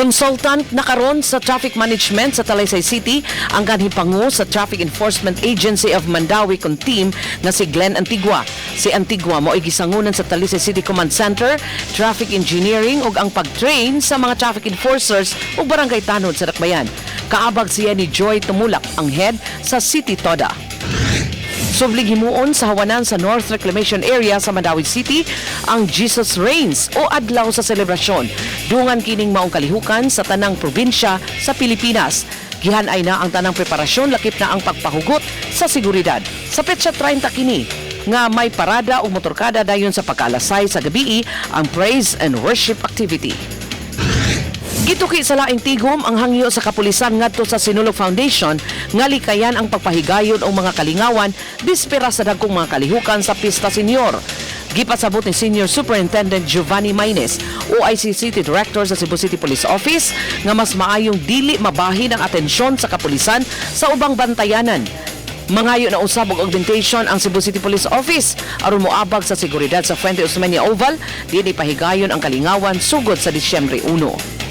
Consultant na karon sa traffic management sa Talisay City ang kanhi pangu sa Traffic Enforcement Agency of Mandaue kon team nga si Glenn Antigua. Si Antigua mao'y gisangunan sa Talisay City Command Center, Traffic Engineering ug ang pag-train sa mga traffic enforcers ug barangay tanod sa Dakbayan. Kaabag siya ni Joy Tumulak, ang head sa City Toda. Subling himuon sa hawanan sa North Reclamation Area sa Mandaue City ang Jesus Reigns o adlaw sa selebrasyon. Dungan kining maong kalihukan sa tanang probinsya sa Pilipinas. Gihan-ay na ang tanang preparasyon, lakip na ang pagpahugot sa seguridad. Sa petsa 30 kini nga may parada o motorkada, dayon sa pagka-alas sais sa gabii ang praise and worship activity. Gituki sa laing tigom ang hangyo sa kapulisan ngadto sa Sinulog Foundation nga likayan ang pagpahigayon og mga kalingawan bispera sa dagkong mga kalihukan sa Pista Senior. Gipasabot ni Senior Superintendent Giovanni Maynes, OIC City Director sa Cebu City Police Office, nga mas maayong dili mabahin ang atensyon sa kapulisan sa ubang bantayanan. Mangayo na usab og augmentation ang Cebu City Police Office aron moabag sa seguridad sa Fuente Osmeña Oval, dinhi pahigayon ang kalingawan sugod sa Disyembre 1.